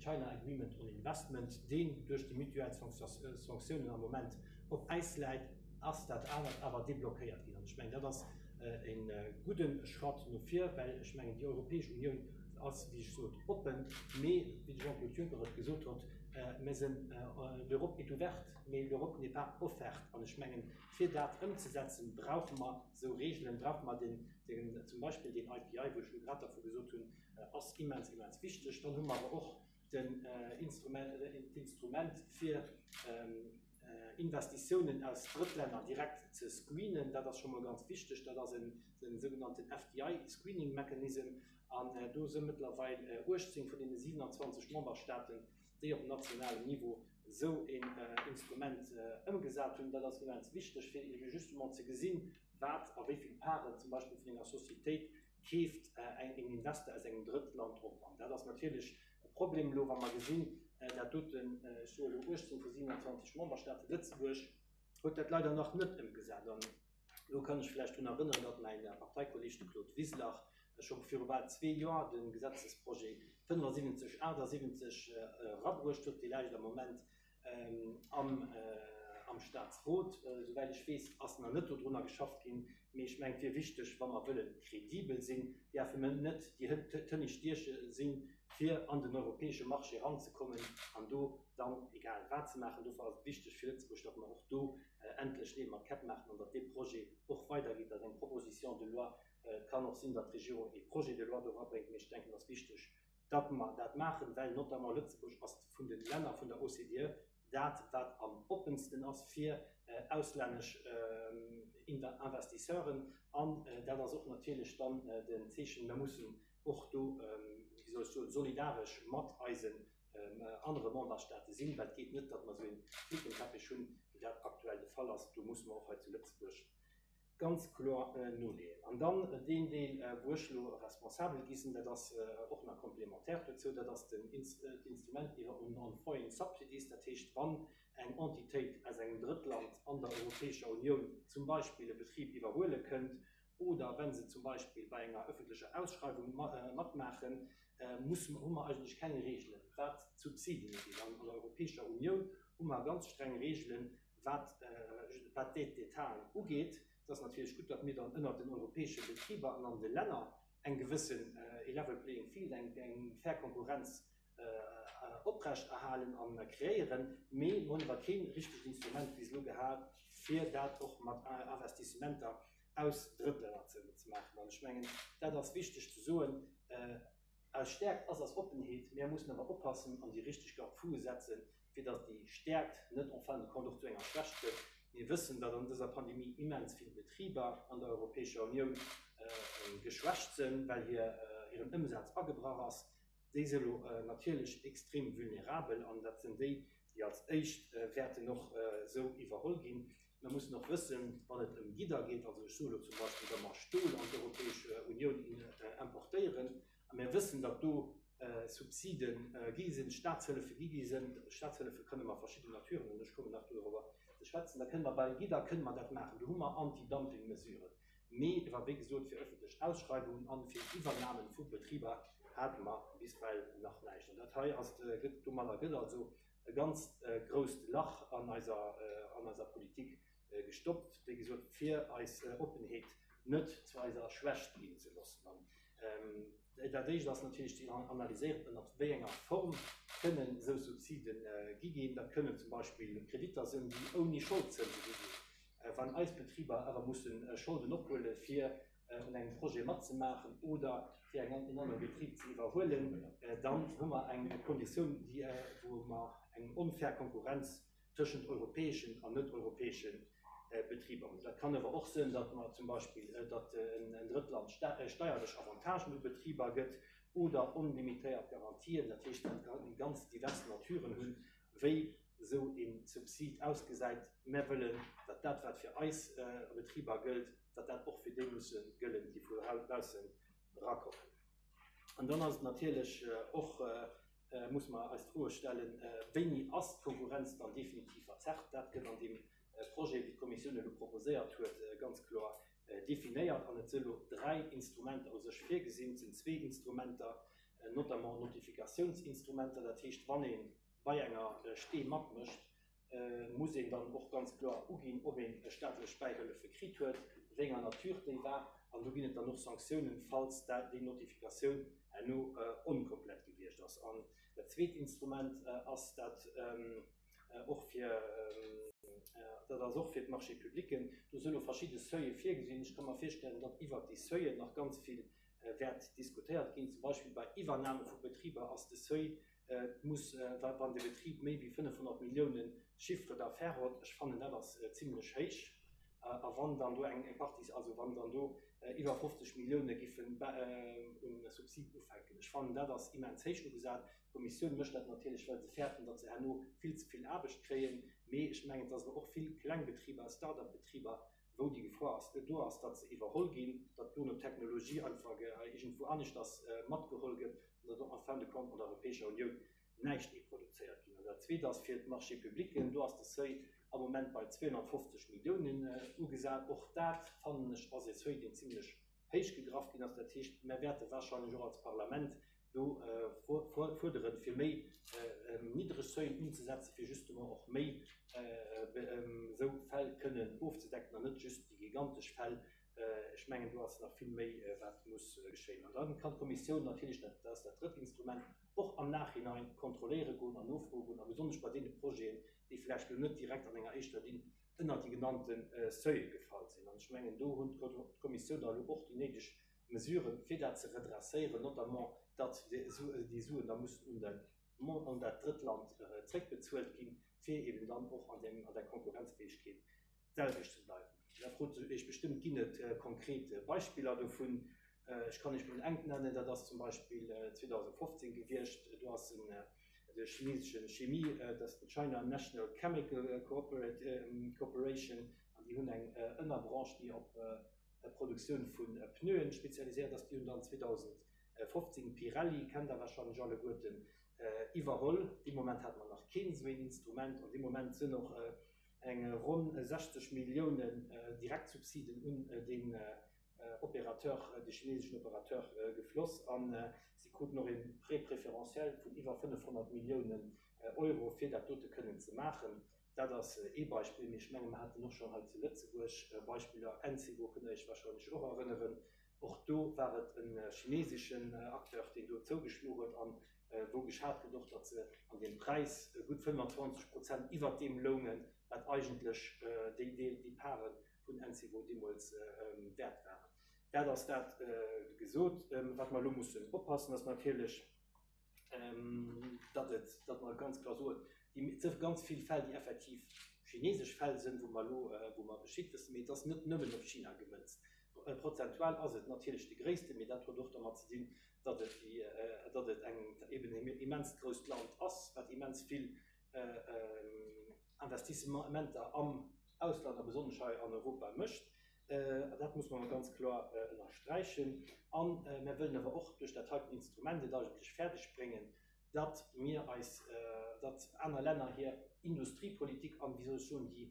China Agreement on Investment, deen duerch déi mutuell Sanktiounen am Moment op Äis läit, ass dat anert awer deblockéiert ginn. An ech mengen, dat ass e gudde Schratt no vir, well ech mengen, déi Europäesch Unioun ass, wéi ech sot, oppen, mee wéi de Jean-Claude Juncker et gesot huet, Mir sinn, l'Europe est ouverte, mais l'Europe n'est pas offerte. An ech mengen, fir dat ëmzesetzen, brauche mer esou Regeln, brauche mer den, den, zum Beispill deen IPI, wou ech elo grad dervu gesot hunn, ass immens, immens wichteg. Dann hu mer awer och den Instrument, d'Instrument fir Investitiounen aus Drëttlänner direkt ze screenen. Dat ass scho mol ganz wichteg. Dat ass en, den sougenannten FDI Screening Mechanism. An do si mëttlerweil 18 vun deene 27 Memberstaaten, déi op nationalem Niveau esou een Instrument ëmgesat hunn. Dat ass immens wichteg, fir ebe justement ze gesinn, wat a wéi vill Parten zum Beispill vun enger Societéit keeft een Investor aus engem Drëttland op. An dat ass natierlech e Problem elo, wa mer gesinn, dat doten, ech soe elo 18 vu 27 Memberstaaten, Lëtzebuerg huet dat leider nach net ëmgesat. An elo kann ech vläicht drun erënneren, datt mäin Parteikolleeg, de Claude Wiseler, scho viru bal zwee Joer de Gesetzesprojet 75 78 erabruecht huet, dee läit am Moment am Staatsrot. Souwäit ech weess, ass nach net dodrunner geschafft ginn. Mee ech mengen, et wier wichteg, wa mer wëlle kredibel sinn, däerfe mer net déi Tënnig Stieche sinn, fir an den europäesche Marché eranzekommen an do dann egal wat ze maachen. Dofir ass et wichteg fir Lëtzebuerg, datt mer och do endlech Neel mat Käpp maachen an datt dee Projet och weidergeet, datt eng Proposition de loi, et kann och sinn, datt d'Regierung ee Projet de loi do erabréngt, mee ech denken, et ass wichteg, datt mer dat maachen, well notamment Lëtzebuerg ass vun de Länner vun der OCDE dat, wat am oppensten ass fir auslännesch Investisseuren. An dat ass och natierlech dann den Zeechen, mer mussen och do, wéi soll ech soen, solidaresch mat eisen anere Memberstaate sinn, well et geet net, datt mer esou ee Flickenteppich hunn, wéi dat aktuell de Fall ass. Do musse mer och hei zu Lëtzebuerg ganz kloer noleeën. An dann deen Deel, wou ech elo responsabel gi sinn, dat ass och nach complémentaire dozou, dat ass den d'Instrument iwwer on foreign subsidies, dat heescht, wann eng Entitéit aus engem Drëttland an der Europäescher Unioun zum Beispill e Betrib iwwerhuele kënnt oder wa se zum Beispill bei enger öffentlecher Ausschreiwung matmaachen, musse mer, hu mer eigentlech keng Regeln, wat d'Subsiden ugeet. An der Europäescher Unioun hu mer ganz streng Regeln, Wat d'Aide d'Étaten ugeet, et ass natierlech gutt, datt mir dann ënnert den europäesche Betriber an an de Länner eng gewëssen, e level playing field, eng fair Konkurrenz oprechterhalen a kreéieren, mee mir hunn awer kee richtegt Instrument bis elo gehat, fir dat och mat Investissementer aus Drëttlänner ze maachen. An ech mengen, dat ass wichteg ze soen. Eis Stäerkt ass eis Oppenheet. Mir mussen awer oppassen an déi richteg Garde-foue setzen, fir datt déi Stäerkt net en fin de compte och zu enger Schwächt gëtt. Mir wëssen, datt an dëser Pandemie immens vill Betriber an der Europäescher Unioun geschwächt sënn, well hiren Ëmsaz agebrach ass. Déi si elo natierlech extrem vulnerabel an dat sinn déi, déi als éischt wäerten och esou iwwerholl ginn. Mir mussen och wëssen, wann et ëm Gidder geet, also ech soe lo zum Beispill, wa mer Stol an d'Europäesch Unioun importéieren, a mir wëssen, datt do Subside gi sinn, Staatshëllefe gi gi sinn, Staatshëllefe kënne mer verschidden Naturen hunn, ech kommen nach dorobber ze schwätzen, da kënne mer bei Gidder kënne mer dat maachen, do hu mer Antidumping-Mesuren. Mee awer wéi gesot, fir ëffentlech Ausschreiwungen an fir Iwwernamen vu Betriber hate mer bis ewell nach näischt. An dat hei ass, gëtt, domadder gëtt also e ganz grousst Lach an eiser, an eiser Politik gestoppt, wéi gesot, fir eis Oppenheet net zu eiser Schwächt ginn ze loossen. An dat Éischt ass natierlech ze analyséieren, ënnert wéi enger Form kënnen esou Subside gi ginn. Dat kënnen zum Beispill Kreditter sinn, déi ouni Scholdzënse gi ginn. Wann eis Betriber awer musse Scholden ophuele fir un engem Projet matzemaachen oder fir eng en anere Betrib ze iwwerhuelen, dann hu mer eng Konditioun, déi, wou mer eng onfair Konkurrenz tëschent europäeschen an net europäesche Betriber hunn. Dat kann awer och sinn, datt mer zum Beispill, datt en Drëttland steierlech Avantagen u Betriber gëtt oder onlimitéiert Garantien, dat heescht, dat kann ganz divers Naturen hunn, wéi esou ee Subsid ausgesäit. Mär wëllen, datt dat, wat fir eis Betriber gëllt, datt dat och fir déi musse gëllen, déi vu baussen erakommen. An dann ass et natierlech och, musse mer eis d'Froe stellen, Wéini ass d'Konkurrenz dann definitiv verzerrt? Dat gëtt an deem Projet, wéi d'Kommissioun elo proposéiert huet, ganz kloer definéiert. An et si elo dräi Instrumenter u sech virgesinn. Et sinn zwee Instrumenter. notamment Notifikatiounsinstrumenter, dat heescht, wann ee bei enger Stee matmécht, muss een dann och ganz kloer uginn, ob een staatlech Bäihëllefe kritt huet, wéi enger Nature déi war, an do ginn et dann och Sanktiounen, falls déi Notifikatioun herno onkomplett gewiescht ass. An dat zweet Instrument ass dat och fir, dat ass och fir d'Marchés publics. Do si elo verschidde Seuile virgesinn. Ech ka mer virstellen, datt iwwert déi Seuilen nach ganz vill wäert diskutéiert ginn. Zum Beispill bei Iwwername vu Betriber ass de Seuil Et muss, wann de Betrib méi wéi 500 Milliounen Chiffre d'affaires huet, ech fannen dat ass zimlech héich, a wann dann do eng Partie, also wann dann do iwwer 50 Millioune giffen un Subsiden ufänken, ech fannen dat ass immens héich ugesat. D'Kommissioun mécht dat natierlech, well se fäerten, datt se herno vill ze vill Aarbecht kréien, mee ech mengen, et ass awer och vill kleng Betriber, Start-up-Betriber, wou déi Gefor ass, do ass, datt se iwwerholl ginn, datt dono d'Technologie einfach iergendwou aneschters matgeholl gëtt an datt en fin de compte an der Europäescher Unioun näischt méi produzéiert ginn. An dat Zweet ass fir d'Marchés publics, do ass de Seuil am Moment bei 250 Milliounen ugesat. Och dat, fannen ech, ass e Seuil, deen zimlech héich gegraff ginn ass. Dat heescht, mir wäerte wahrscheinlech och als Parlament do fuerderen, fir méi niddreg Seuilen unzesetzen, fir justement och méi esou Fäll kënnen ofzedecken an net just déi gigantesch Fäll. Ech mengen, do ass nach vill méi, wat muss geschéien. An da kann d'Kommissioun natierlech, dat ass dat drëtt Instrument, och am Nachhinein kontrolléiere goen an nofroe goen, a besonnesch bei deene Projeten, déi vläicht elo net direkt an enger éischter Linn ënnert déi genannte Seuile gefall sinn. An ech mengen, do hunn d'Kommissioun da elo och déi néideg Mesuren, fir dat ze redresséieren, notamment datt déi Suen da mussen un de un dat drëtt Land zréckbezuelt ginn, fir eben dann och an deem an der Konkurrenzfäegkeet d'selwecht ze bleiwen. Da frot Der Iech bestëmmt, Ginn et konkret Beispiller dovun? Ech kann Iech mol engt nennen, dat ass zum Beispill 2015 gewiescht, do ass en de chinesesche Chemie, dat ass den China National Chemical Corporation, an déi hunn eng Ënnerbranche, déi op Produktioun vu Pneuen spezialiséiert ass. Déi hunn dann 2015 Pirelli, kennt der warscheinlech alleguerten, iwwerholl. Dee Moment hate mer nach keen esou een Instrument an dee Moment sinn och eng ronn 60 Milliounen Direktsubsiden un deen Opérateur, de chineseschen Opérateur gefloss a si kruten och ee Prêt préférentiel vun iwwer 500 Milliounen Euro fir dat dote kënnen ze maachen. Dat ass ee Beispill, mee ech menge mer haten och schonn hei zu Lëtzebuerg Beispiller, Encevo kënnt Der Iech wahrscheinlech och erënneren, och do war et e chineseschen Acteur, deen do zougeschloen huet an wou geschat gëtt och, datt se an deem Präis gutt 25 Prozent iwwert deem loungen, wat eigentlech déi déi Pare vun Encevo deemools wäert waren. Dat ass dat gesot. Wat mer elo mussen oppassen, ass natierlech, datt et, datt mer ganz kloer soen, déi, et si ganz vill Fäll, déi effektiv chinesesch Fäll sinn, wou mer elo, wou mer Bescheed wëssen, mee et ass net nëmmen op China gemënzt. Prozentual ass et natierlech de gréissten, mee dat huet och dermat ze dinn, datt et déi, datt et eng eben en immenst grousst Land ass, wat immens vill Investissementer am Ausland a besonnesch hei an Europa mécht. Dat muss mer ganz kloer ënnersträichen. A mir wëllen awer och duerch dat heiten Instrument et eigentlech fäerdeg bréngen, datt mir eis, datt aner Länner hir Industriepolitik an, wéi soll ech soen, déi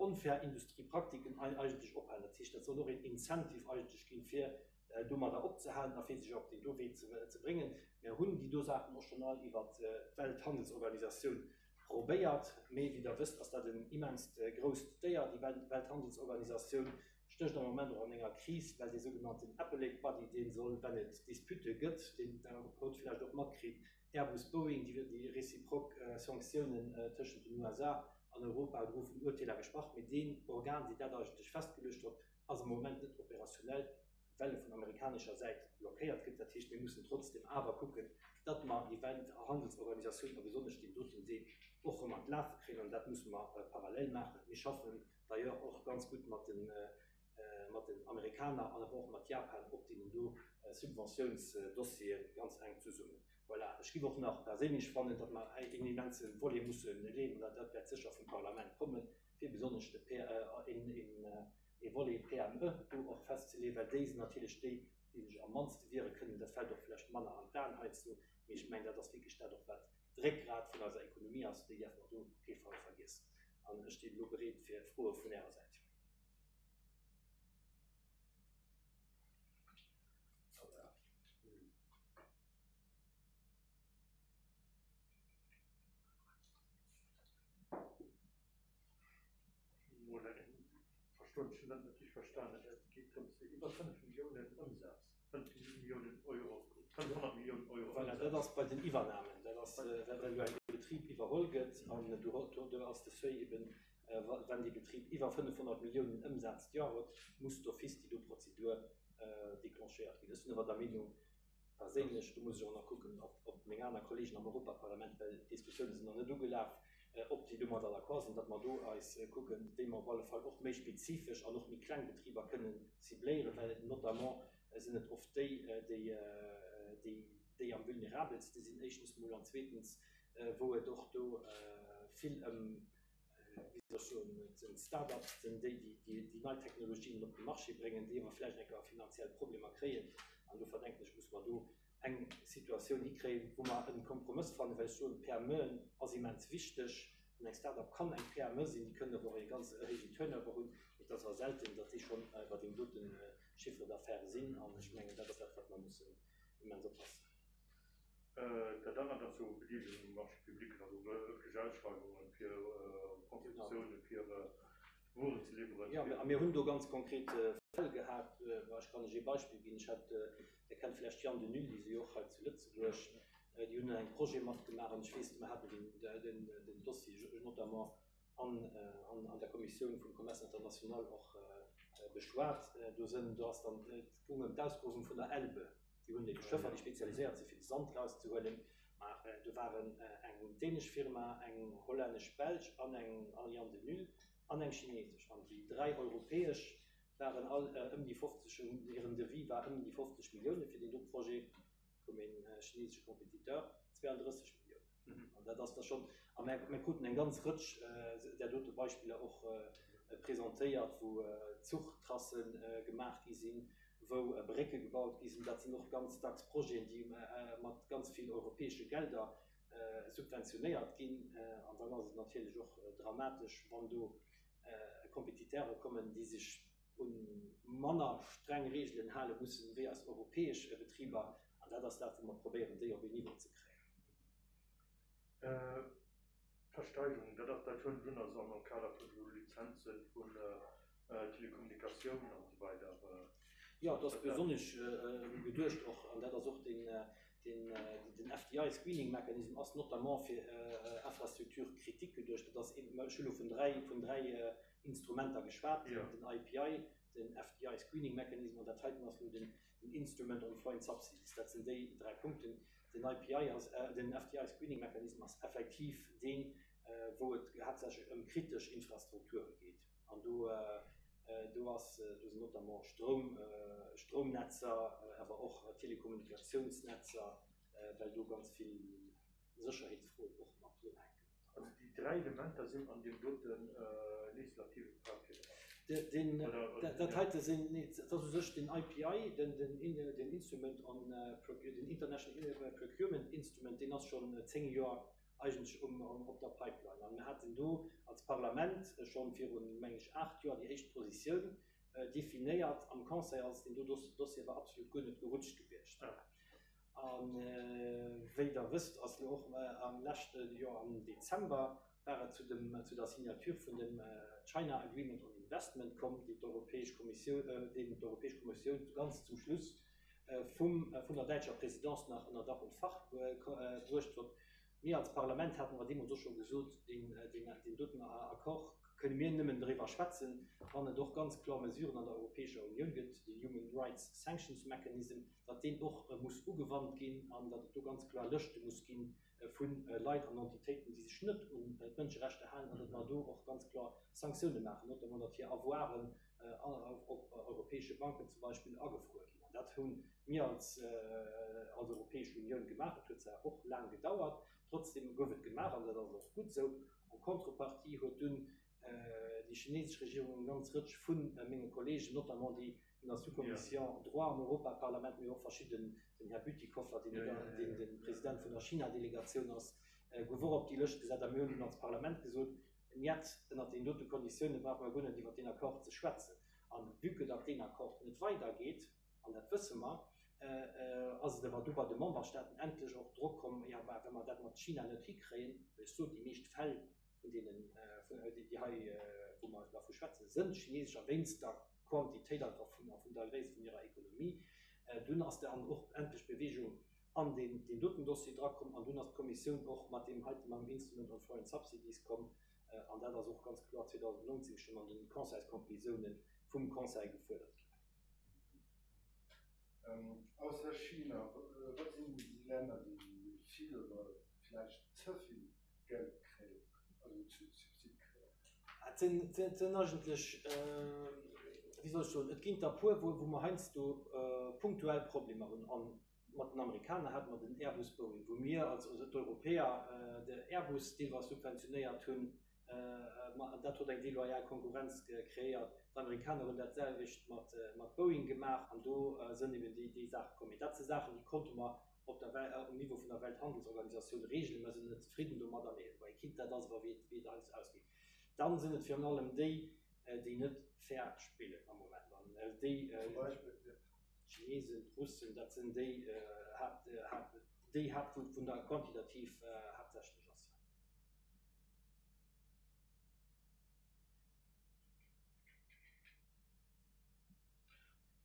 onfair Industriepraktiken eigentlech ophalen. Dat heescht, dat soll och een Incentive eigentlech ginn, fir domadder opzehalen a fir sech op deen do Wee ze bréngen. Mir hunn déi do Saachen och schonn all iwwert d'Welthandelsorganisatioun probéiert, mee wéi Der wësst, ass dat en immenst grousst Déier, déi Welthandelsorganisatioun stécht am Moment och an enger Kris, well dee sougenannten Appellate Body, dee soll, wenn et Dispute gëtt, deen Der haut vläicht och matkritt, Airbus-Boeing, déi réciproque Sanktiounen tëschent den USA an Europa, do goufen Urteeler gesprach, mee deen Organ, deen dat eigentlech festgeluecht huet, ass am Moment net operationell, well e vun amerikanescher Säit blockéiert gëtt. Dat heescht, mir mussen trotzdem awer kucken, datt mer déi Welthandelsorganisatioun a besonnesch deen doten Deel och erëm an d'Lafe kréien, an dat musse mer parallel maachen. Mir schaffen d'ailleurs och ganz gutt mat den, mat den Amerikaner an awer och mat Japan op deenen do Subventiounsdossiere ganz enk zesummen. Voilà, ech géif och nach perséinlech fannen, datt mer hei een immense Volet musse leeën, an dat wäert sécher vum Parlament kommen, fir besonnesch de e Volet PME do och festzeleeën, well déi sinn natierlech déi, déi sech am mannste wiere kënnen. Dat fält och vläicht manner an d'Aen heiansdo, mee ech mengen, dat ass wierklech dat och, wat d'Réckgrat vun eiser Ekonomie ass. Déi däerfe mer do op kee Fall vergiessen. An ech stinn elo bereet fir Froe vun Ärer Säit. Ech hunn dat net richteg verstanen. Et geet drëms, iwwer 5 Milliounen Ëmsaz, 5 Milliounen Euro, 500 Milliounen Euro Ëmsaz. Voilà, dat ass bei den Iwwernamen. Dat ass, well jo eng Betrib iwwerholl gëtt an do ass de Seuil eben, wann dee Betrib iwwer 500 Milliounen Ëmsaz d'Joer huet, muss d'office déi do Prozedur declenchéiert ginn. Ech sinn awer der Meenung, Perséinlech, do muss ech och nach kucken, ob meng aner Kollegen am Europaparlament, well d'Diskussioune sinn nach net ugelaf, ob déi domadder d'accord sinn, datt mer do eis kucken, wéi mer op alle Fall och méi spezifesch an och méi kleng Betriber kënnen cibléieren, well notamment sinn et oft déi, déi am vulnerabelste sinn, éischtens emol, an zweetens, wou et och do vill ëm wéi soll ech soen, et sinn Start-ups, et sinn déi, déi déi nei Technologien op de Marché bréngen, déi awer vläicht eng Kéier finanziell Problemer kréien. An dofir denken ech, muss mer do eng Situatioun hikréien, wou mer e Kompromëss fannen, well ech soen, d'PMEen ass immens wichteg. An eng Start-up kann eng PME sinn, déi kënnen awer och e ganz héijen Turnover hunn. Mee et ass awer selten, datt déi schonn bei deem dote Chiffre d'affaires sinn. An ech mengen, dat ass dat, wat mer mussen immens oppassen. Dat anert ass jo Bedeelegung um Marché public, also ëffentlech Ausschreiwungen fir Konstruktiounen, fir Wueren ze liwweren. Jo, a mir hunn do ganz konkret Fäll gehat. Ech kann lech ee Beispill ginn. Ech hat, Dir kennt vläicht d'Jan De Nul, déi si jo och hei zu Lëtzebuerg, déi hunn an engem Projet matgemaach an ech weess, mir haten den Dossier notamment an der Kommissioun vum Commerce international och beschwat. Do sinn, do ass dann, et goung ëm d'Ausgruewung vun der Elbe. Déi hunn ebe Schëffer, déi spezialiséiert sinn, fir de Sand erauszehuelen. Mä do waren eng dänesch Firma, eng hollännesch-belsch an eng Jan De Nul an eng chinesesch. An déi dräi europäesch waren all ëm déi 50, hiren Devis war ëm déi 50 Millioune fir deen do Projet. Koum een chinesesche Compétiteur, 32 Milliounen. An dat ass da schonn, a mir, mir kruten eng ganz Rëtsch där dote Beispiller och presentéiert, wou Zuchtrasse gemaach gi sinn, wou Brécke gebaut gi sinn. Dat sinn och ganz dacks Projeten, déi mat ganz vill europäesche Gelder subventionéiert ginn. An dann ass et natierlech och dramatesch, wann do Compétiteure kommen, déi sech u manner streng Reegelen hale mussen wéi eis europäesch Betriber. An dat ass dat, wou mer probéieren, déi op een Niveau ze kréien. D'Versteigerung, dat ass dat hunn ass am Kader vun Lizenze vun Telekommunikatioun an esou weider. Jo, et ass besonnesch geduecht och, an dat ass och den den FDI Screening Mechanism ass notamment fir Infrastructures critiques geduecht. Dat ass een, ech hu lo vun dräi, vun dräi Instrumenter geschwat, den IPI, den FDI Screening Mechanism an dat heiten ass lo den Instrument on Foreign Subsidies. Dat sinn déi dräi Punkten. Den IPI ass, den FDI Screening Mechanism ass effektiv deen, wou et haaptsächlech ëm kritesch Infrastrukture geet. An do, do ass, do sinn notamment Stroum, Stroumnetzer, awer och Telekommunikatiounsnetzer, well do ganz vill Sécherheetsfroen och mat drun hänken. Also déi dräi Elementer sinn an deem dote legislative Pak virdran? Deen, dat heite sinn, nee, dat ass u sech den IPI, den, den Instrument on, den International Procurement Instrument, deen ass schonn 10 Joer eigentlech um, op der Pipeline. An mir haten do als Parlament schonn virun, meng ech, 8 Joer déi éischt Positioun definéiert. Am Conseil ass deen do Dossier awer absolut guer net gerutscht gewiescht. A wéi Der wësst, ass elo och am leschte Joer am Dezember war et zu dem, zu der Signature vun dem China Agreement on Investment komm, déi d'Europäesch Kommissioun, deen d'Europäesch Kommissioun ganz zum Schluss vum, vun der däitscher Présidence nach ënner Dach und Fach bruecht huet. Mir als Parlament haten awer deemools och scho gesot, deen, deen, deen doten Accord kënne mir nëmmen driwwer schwätzen, wann et och ganz kloer Mesuren an der Europäescher Unioun gëtt, de Human Rights Sanctions Mechanism, datt deen och muss ugewannt ginn an datt et do ganz kloer Lëschte muss gi vu Leit an Entitéiten, déi sech net un d'Mënscherechter halen, an datt mer do och ganz kloer Sanktioune maachen, notamment datt hir Avoiren op europäesche Banken zum Beispill agefruer ginn. An dat hu mir als als Europäesch Unioun gemaach. Et huet zwar och laang gedauert, trotzdem gouf et gemaach an dat ass och gutt esou. En contrepartie huet dunn déi chinesesch Regierung eng ganz Rëtsch vu menge Kollegen, notamment déi vun der Sous-commission Droit am Europaparlament, mee och verschidden, den Här Bütikofer, deen de President vun der China-Delegatioun ass, gouf och op déi Lëscht gesat. A mir hunn dunn als Parlament gesot, Njet, ënnert deenen dote Konditiounen brauche mer guer net iwwert deen Accord ze schwätzen. A vue que datt deen Accord net weidergeet, an dat wësse mer, ass et awer du bei de Memberstaaten endlech och Drock komm, jo, mä wa mer dat mat China net hikréien, well ech sot, déi meescht Fäll. Vun deenen, déi hei, wou mer dervu schwätzen, sënn chineesescher wéinst der Quantitéit einfach vun a vun der Gréisst vun hirer Ekonomie. Dunn ass dann och endlech Bewegung an deen, deen doten Dossier drakomm an dunn ass d'Kommissioun och mat deem heiten, mam Instrument on Foreign Subsidies komm an dat ass och ganz kloer 2019 schonn an de Conseilskonklusiounen vum Conseil gefuerdert ginn. Ausser China, wat sinn déi Länner, déi vill oder vläicht ze vill Geld kréien, also Subside kréien? Et sinn eigentlech, wéi soll ech soen, et ginn der e puer, wou mer heiansdo punktuell Problemer hunn. A mat den Amerikaner hate mer den Airbus-Boeing, wou mir als d'Europäer de Airbus deelweis subventionéiert hunn. Dat huet eng deloyal Konkurrenz kreéiert. D'Amerikaner hunn dat selwecht mat Boeing gemaach an do sënn eben déi Saache komm. Mee dat si Saachen, déi konnte mer op der Wel, um Niveau vun der Welthandelsorganisatioun reegelen. Mer sinn net zefridden domadder, mee bei quitte, dat ass awer wéi et wéi et heiansdo ausgeet. Dann sinn et virun allem déi, déi net fair spillen am Moment an déi, Zum Beispill? d'Chinesen, d'Russen, dat sinn déi Haapt, Haapt, déi Haapt, wou vun der quantitativ haaptsächlech ass.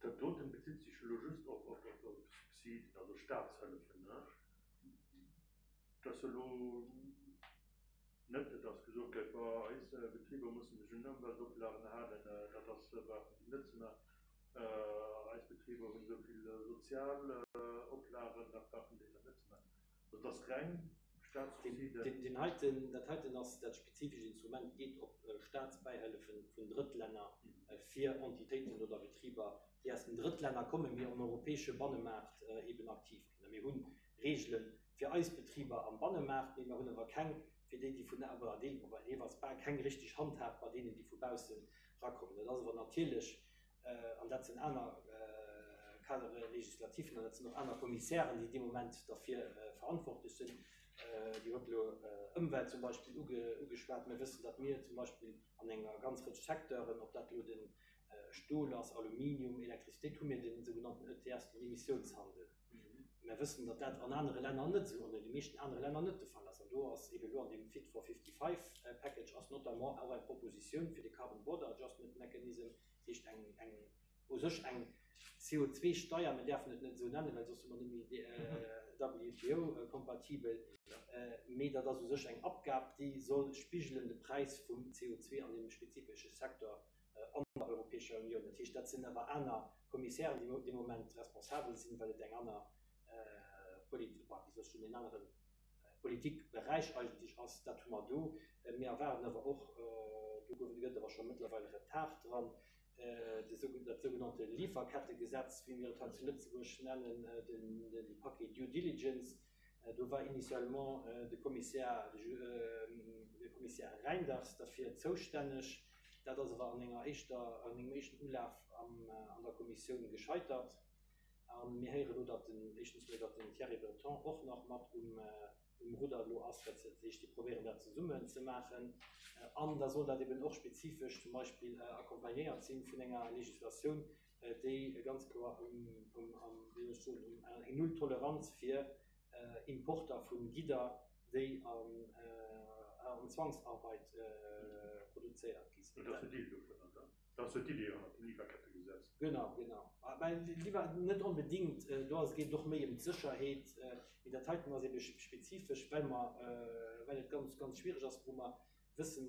Dat doten bezitt sech elo just op Subsiden, also Staatshëllefen, ne? Et ass elo net, datt gesot gëtt, Bon, eis Betriber musse sech un Ëmweltoplagen halen, dat ass, brauchen déi net ze maachen. Eis Betriber hunn esou vill sozial Oplagen, dat brauchen déi dann net ze maachen. Also et ass reng Staatssubsiden. Deen heiten, dat heiten ass dat spezifescht Instrument, geet op Staatsbäihëllefen vun Drëttlänner fir Entitéiten oder Betriber, déi aus den Drëttlänner kommen, mee am europäesche Bannemaart eben aktiv ginn. A mir hu Reegele fir eis Betriber am Bannemaart, mee mir hunn awer keng fir déi, déi vun, oder deelweis bal keng richteg Handhab bei deenen, déi vu baussen erakommen. Dat ass awer natierlech An dat sinn aner Cadres législatifen an dat sinn och aner Kommissären, déi dee Moment derfir verantwortlech sinn. Dir hutt elo Ëmwelt zum Beispill ugeschwat. Mir wëssen, datt mir zum Beispill an enger ganz Rëtsch Secteuren, ob dat elo de Stol ass, Aluminium, Elektrizitéit, hu mir de sougenannten ETS, den Emissiounshandel. Mir wëssen, datt dat an anere Länner net esou, an an de meeschten anere Länner net de Fall ass. An do ass eeben elo an deem Fit for 55 Package ass notamment och eng Propositioun fir de Carbon Border Adjustment Mechanism, dat heescht eng, eng, u sech eng CO2-Steier, mir däerfen et net esou nennen, well soss si mer net méi WTO-kompatibel, mee dat ass u sech eng Abgab, déi soll spigelen de Präis vum CO2 an deem spezifesche Secteur an der Europäescher Unioun. Dat heescht, dat sinn awer aner Kommissären, déi dee Moment responsabel sinn, well et eng aner Polit-, bah, wéi soll ech soen, en anere Politikberäich eigentlech ass. Dat hu mer do. Mir erwaarden awer och, do gouf, gëtt awer scho mëttlerweil Retard dran, de sou, dat sougenannte Lieferkettegesetz, wéi mir et hei zu Lëtzebuerg nennen, den, de Paquet Due Diligence. Do war initialement de Kommissär, de Kommissär Reynders derfir zoustänneg. Dat ass awer an enger éischter, an engem éischten Ulaf am, an der Kommissioun gescheitert. A mir héiere elo, datt den, éischtens emol, datt den Thierry Breton och nach mat um, um Rudder elo ass. Dat heescht, déi probéieren dat zesummen ze maachen. An da soll dat eben och spezifesch zum Beispill accompagnéiert si vun enger Législatioun, déi ganz kloer um, um, am, wéi soll ech soen, um eng Nulltoleranz fir Importer vu Gidder, déi an Zwangsarbeit produzéiert gi sinn. Dat ass jo Deel dovunner, ne? Dat ass jo d'Idee hannert dem Lieferkettegesetz. Genau, genau. Mä liewer net onbedéngt, do ass, geet et och méi ëm d'Sécherheet. Mee dat heiten ass ebe spezifesch, well mer, well et ganz, ganz schwiereg ass, wou mer wëssen,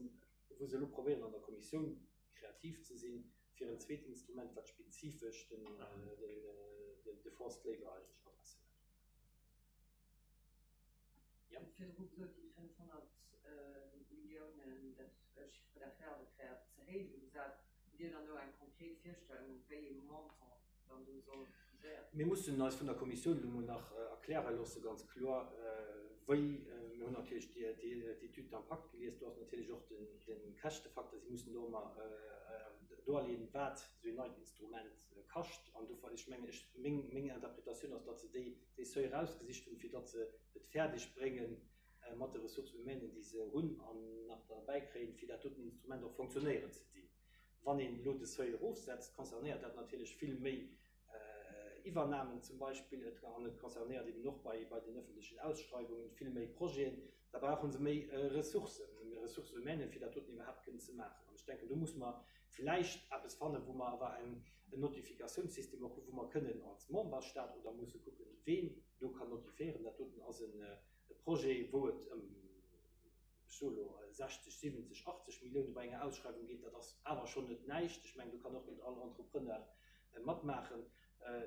wou se elo probéieren an der Kommissioun kreativ ze sinn, fir en zweet Instrument, wat spezifesch den, den, de Forced Labour eigentlech adresséiert. Jo. Virdru gesot, déi 500 Milliounen, dat Chiffre d'affaires, dat wär ze héich ugesat. Hutt Dir dann do eng konkret Virstellung, wéi ee Montant dann do soll viséiert ginn? Mir mussen eis vun der Kommissioun elo mol nach erkläre loosse ganz kloer, wéi. Mir hunn natierlech d'Étude d'impact gelies, do ass natierlech och de Käschtefaktor. Si mussen do ëmmer doerleeën, wat esou een neit Instrument kascht. An do, ech mengen, ech, meng, meng Interpretatioun ass, datt se déi, déi Seuil erausgesicht hunn, fir datt se et fäerdeg bréngen, mat de Ressources humaines, déi se hunn an nach derbäi kréien, fir dat doten Instrument och fonctionnéieren ze dinn. Wann een elo de Seuil erofsetzt, concernéiert dat natierlech vill méi Iwwernamen zum Beispill, et, an et concernéiert eben och bei, bei den öffentlechen Ausschreiwungen vill méi Projeten. Da brauche se méi Ressourcen. Ressources humaines, fir dat doten iwwerhaapt kënnen ze maachen. An ech denken, do musse mer vläicht eppes fannen, wou mer awer en Notifikatiounssystem och hu wou mer kënnen als Memberstat oder musse kucken, ween do kann notifiéieren. Dat doten ass e Projet, wou et ëm, ech soe lo, 60, 70, 80 Millioune bei enger Ausschreiwung geet. Dat ass awer schonn net näischt. Ech mengen, do kann och net all Entrepreneur matmaachen.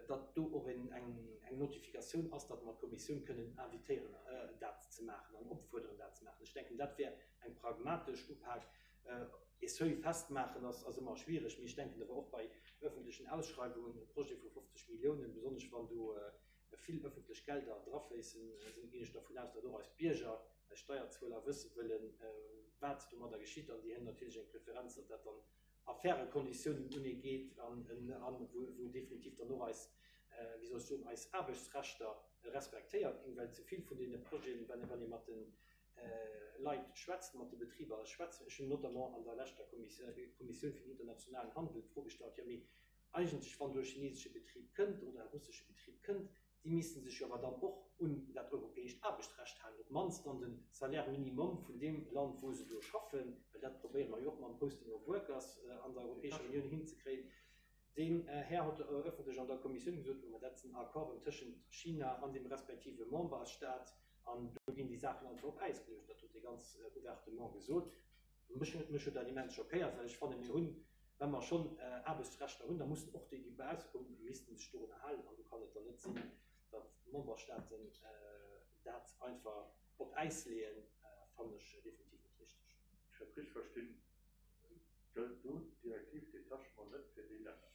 Datt do och eng Notifikatioun ass, datt mer d'Kommissioun kënnen invitéieren, dat ze maachen an opfuerderen, dat ze maachen. Ech denken, dat wär eng pragmatesch Upak. E Seuil festmaachen ass ëmmer schwiereg, mee ech denken awer och bei öffentlechen Ausschreiwungen, e Projet vu 50 Milliounen, besonnesch wann do vill öffentlech Gelder drafléissen, ginn ech dervun aus, datt och eis Bierger, eis Steierzueler wësse wëllen, wat domadder geschitt an déi hunn natierlech eng Preferenz, datt dat dann a faire Konditiounen uneegeet an wou definitiv dann och eis, wéi soll ech soen, eis Aarbechtsrechter respektéiert ginn, well ze vill vun deene Projeten, wann ee mat de Leit schwätzt, mat de Betriber schwätzt, ech hunn notamment an der leschter Kommissioun fir den internationalen Handel d'Fro gestallt, jo mee eigentlech wann do e chinesesche Betrib kënnt oder e russesche Betrib kënnt, déi misste sech jo awer dann och un dat europäescht Aarbechtsrecht halen, op d'mannst an de Salaire minimum vun deem Land, wou se do schaffen, well dat probéiere mer jo och mam Posting of Workers an der Europäescher Unioun hinzekréien. Deen Här huet ëffentlech an der Kommissioun gesot, jo, mä dat sinn Accorden tëschent China an dem respektive Memberstat an do ginn déi Saachen einfach op Äis geluecht. Dat huet e ganz ouvertement gesot. Mech huet dat immens schockéiert, well ech fannen, mir hunn, wa mer schonn Aarbechtsrechter hunn, da mussen och déi, déi bausse kommen, misste sech dorunner halen. An do kann et dann net sinn, datt d'Memberstaaten dat einfach op Äis leeën, fannen ech definitiv net richteg. Ech dat richteg verstinn, gëllt do d'Direktiv Détachement net fir déi Länner.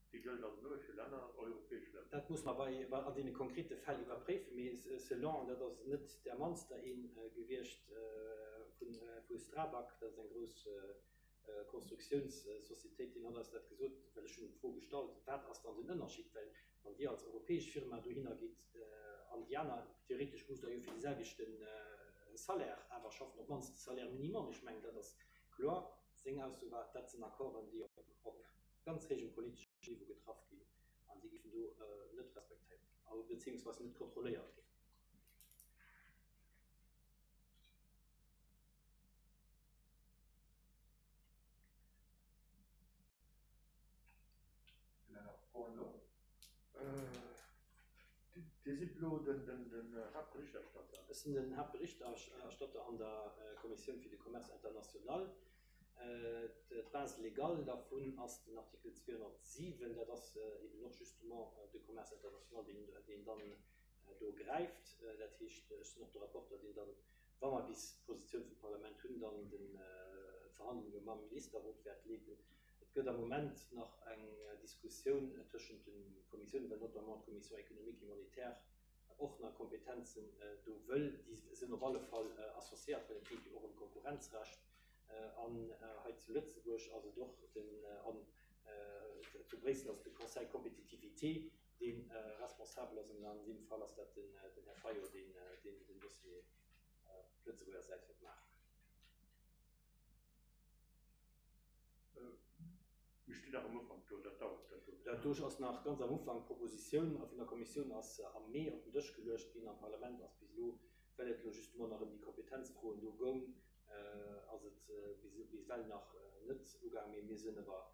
Déi gëllt also nëmme fir Länner, europäesch Länner. Dat muss mer bei an deene konkrete Fäll iwwerpréifen, mee selon, an dat ass net där mannster ee gewiescht vu Strabag, dat ass eng grouss Konstruktiounssocietéit, deen huet eis dat gesot, well ech hunn d'Fro gestallt, wat ass dann den Ënnerschied, well wann Dir als europäesch Firma dohinner gitt an déi aner, theoretesch musst Der jo fir de selwechte Salaire awer schaffen, op d'mannst de Salaire minimum, ech mengen dat ass kloer. Seng Ausso war, dat sinn Accorden, déi op ganz héijem politeschem Niveau getraff ginn an déi géifen do net respektéiert ginn, beziehungsweise net kontrolléiert ginn. Sinn nach Froen do? Dir sidd elo den Haaptberichterstatter. Ech sinn den Haaptberichterstatter an der Kommissioun fir de Commerce international. D'Base légale dervun ass den Artikel 207. Dat ass eben och justement de Commerce international, deen dann do gräift. Dat heescht, ech sinn och de Rapporter, deen dann, wa mer bis d'Positioun vum Parlament hunn, dann d'Verhandlunge mam Ministerrot wäert leeden. Et gëtt am Moment nach eng Diskussioun tëschent de Kommissiounen, well notamment d'Commission économique et monétaire och nach Kompetenzen do wëll. Déi sinn op alle Fall associéiert, well et geet jo och ëm d'Konkurrenzrecht. An hei zu Lëtzebuerg ass et och den, an zu Bréissel ass et de Conseil Compétitivité, dee responsabel ass. An an deem Fall ass dat den Här Fayot, deen den Dossier op Lëtzebuerger Säit wäert maachen. Mir stinn nach am Ufank do, dat dauert dat do. Dat do ass nach ganz am Ufank. D'Propositioun vun der Kommissioun ass am Mee op den Dësch geluecht ginn. Am Parlament ass bis elo, well et elo justement nach ëm déi Kompetenzfroen do goung, ass et bis ewell nach net ugaang. Mee mir sinn awer,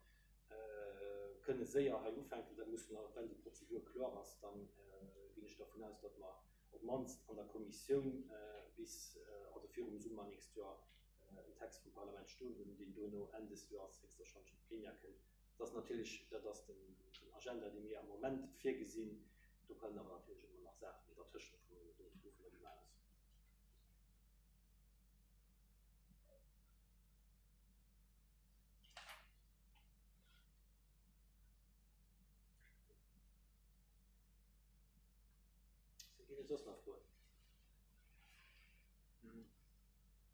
kënne séier hei ufänken. Dat muss nach, well déi Prozedur kloer ass, da ginn ech dervun aus, datt mer op d'mannst an der Kommissioun bis, also virum Summer nächst Joer, en Text vum Parlament stoen hunn, deen duerno Enn des Joers héchstwahrscheinlech an d'Plenière kënnt. Dat ass natierlech, dat ass den Agenda, dee mir am Moment virgesinn. Do kënnen awer natierlech ëmmer nach Saachen dertëschent kommen, dovunner gi mer aus. Ginn et soss nach Froen?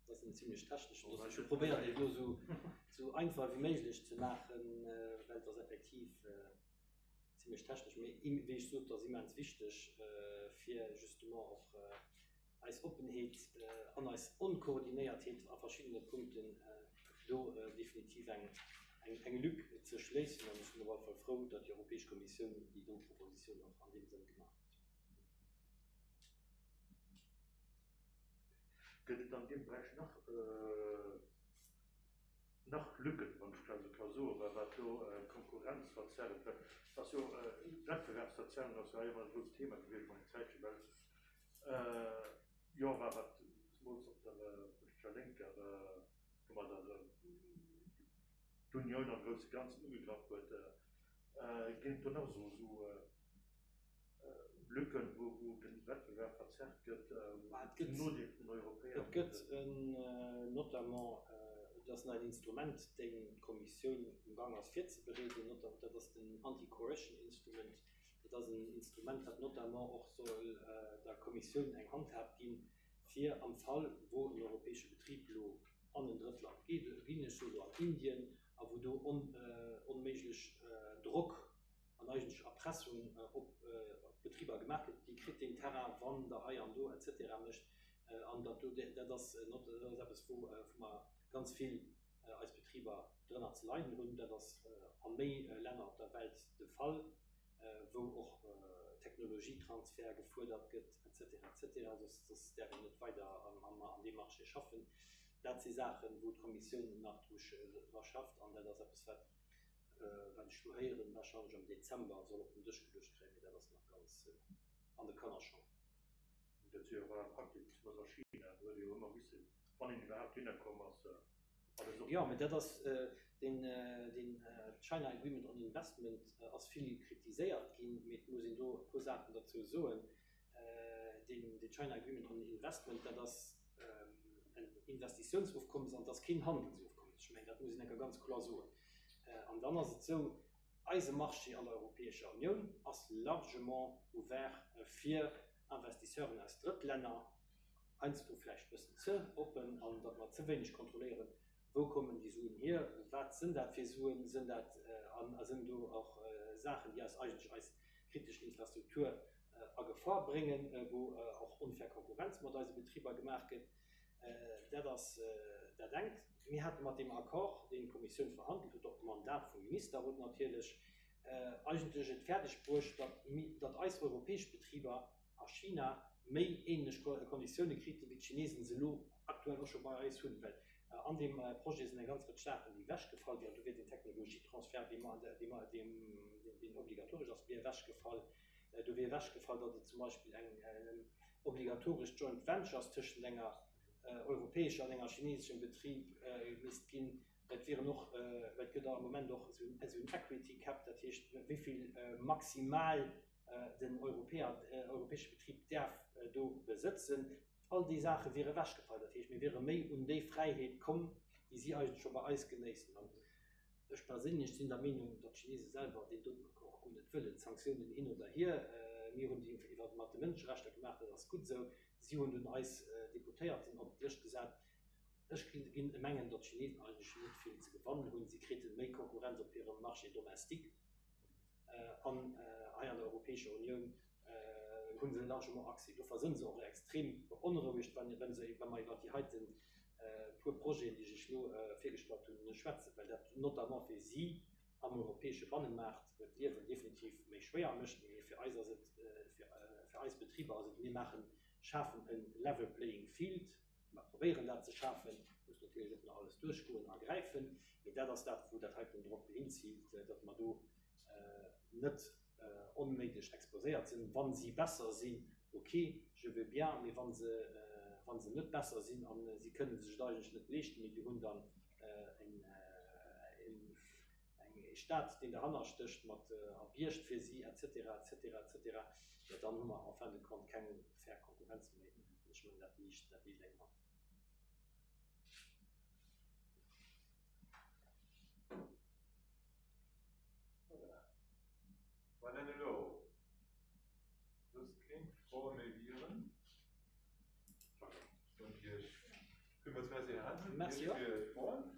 Dat ass en zimlech techneschen Dossier. Ech hu probéiert, et elo esou, esou einfach wéi méiglech ze maachen, well et ass effektiv zimlech technesch. Mee wéi ech sot, et ass immens wichteg, fir justement och eis Oppenheet an eis Onkoordinéiertheet a verschiddene Punkten do definitiv eng, eng Lück ze schléissen. An ech sinn op alle Fall frou, datt déi Europäesch Kommissioun déi do Propositioun och an deem Sënn gemaach huet. Gëtt et an deem Beräich nach, nach Lücken, wann ech dat esou ka soen, well wat do Konkurrenzverzerrung, well et ass jo, Wettbewerbsverzerrung ass jo hei ëmmer e grousst Thema gewiescht mol eng Zäitche, well jo war wat zemools op der politescher Lénker domadder d'Unioun am grousse Ganzen ugegraff huet. Ginn et do nach esou Lücken, wou de Wettbewerb verzerrt gëtt zum Nodeel vun den Europäer? Et gëtt notamment, et ass en neit Instrument, deen d'Kommissioun um Gang ass virzebereeden, dat ass den Anti-Coercion Instrument. Dat ass en Instrument, dat notamment och soll der Kommissioun eng Handhab ginn, fir am Fall, wou en europäesche Betrib elo an en Drëttland geet, ginn ech soe lo an Indien, a wou do onméiglech Drock an eigentlech Erpressung op d'Betriber gemaach gëtt, Dir kritt deen Terrain, wann Der hei an do et cetera mécht. An dat do, dat ass eppes, wou mer ganz vill eis Betriber drënner ze leiden hunn. Dat ass a méi Länner op der Welt de Fall, wou och Technologietransfert gefuerdert gëtt et cetera, et cetera, soss däerf een net weider an deem Marché schaffen. Dat si Saachen, wou d'Kommissioun nach dru schafft, an dat ass eppes, wat, wat ech elo héieren, wahrscheinlech am Dezember soll op den Dësch geluecht kréien, mee dat ass nach ganz an de Kannerschong. Dat si jo awer Praktiken, zemools a China, do huet ee jo ëmmer missen, wann een iwwerhaapt dohinner komm ass, alles op. Jo, mee dat ass deen, deen China Agreement on Investment ass vill kritiséiert ginn, mee et muss een do e puer Saachen derzou soen. Deen China Agreement on Investment, dat ass en Investitiounsofkommes an et ass keen Handelsofkommes. Ech mengen, dat muss een enker ganz kloer soen. An dann ass et esou, eise Marché an der Europäescher Unioun ass largement ouvert fir Investisseuren aus Drëttlänner, heiansdo vläicht e bëssen ze oppen an datt mer ze wéineg kontrolléieren, Wou kommen déi Suen hier? Wat sënn dat fir Suen? Sënn dat an a sënn do och Saachen, déi eis eigentlech eis kritesch Infrastruktur a Gefor bréngen, wou och onfair Konkurrenz mat eise Betriber gemaach gëtt? Dat ass dat engt. Mir hate mat deem Accord, deen d'Kommissioun verhandelt huet, op Mandat vum Ministerrot natierlech, eigentlech et fäerdeg bruecht, datt eis europäesch Betriber a China méi ähnlech Konditioune kriten, wéi d'Chinesen se elo aktuell och scho bei eis hunn, well an deem Projet sinn eng ganz Rëtsch Saachen, déi ewechgefall wieren. Do wier den Technologietransfert, dee deen obligatoresch ass, wier ewechgefall. Do wier ewechgefall, datt et zum Beispill eng obligatoresch Joint Ventures tëschent enger europäescher an enger chineseschem Betrib misst ginn. Et wieren och, well et gëtt am Moment och esou en Equity Cap, dat heescht, wéi vill maximal den Europäer, europäesche Betrib däerf do besëtzen. All déi Saache wiere ewechgefall. Dat heescht, mir wiere méi un déi Fräiheet komm, déi si eigentlech scho bei eis genéissen. An ech perséinlech sinn der Meenung, datt d'Chinese selwer deen doten Accord guer net wëllen. Sanktiounen hin oder hier, mir hunn déi iwwer mat de Mënscherechter gemaach, dat ass gutt esou. Si hunn dunn eis Deputéierten op d'Lëscht gesat. Ech ginn mengen, datt d'Chinesen eigentlech net vill ze gewannen hunn. Si kriten méi Konkurrenz op hirem Marché domestique. An hei an der Europäescher Unioun hu se largement accès. Dofir sënn se och extrem beonrouegt, wa mer iwwert déi heiten puer Projeten, déi ech Iech elo virgestallt hunn, schwätzen, well dat notamment fir si am europäesche Bannemaart d'Liewen definitiv méi schwéier mécht. Mee fir eis ass et, fir eis Betriber ass et, mir maachen, schafen e level playing field. Mer probéieren dat ze schafen, muss natierlech och nach alles duerchgoen a gräifen, mee dat ass dat, wou dat heiten drop hinziilt, datt mer do net onnéideg exposéiert sinn. Wa si besser sinn, ok, je veux bien, mee wa se, wa se net besser sinn a si kënne sech et eigentlech net leeschten, mee déi hunn dann eng e Staat, deen derhanner stécht mat a biergt fir si et cetera, et cetera, et cetera, jo dann hu mer en fin de compte keng fair Konkurrenz méi. An ech mengen, dat liicht, dat liicht engem an. Voilà. Wann dann elo soss keng Froe méi wieren, soen ech Iech villmools Merci, Här Hansen, Merci och. fir d'Froen.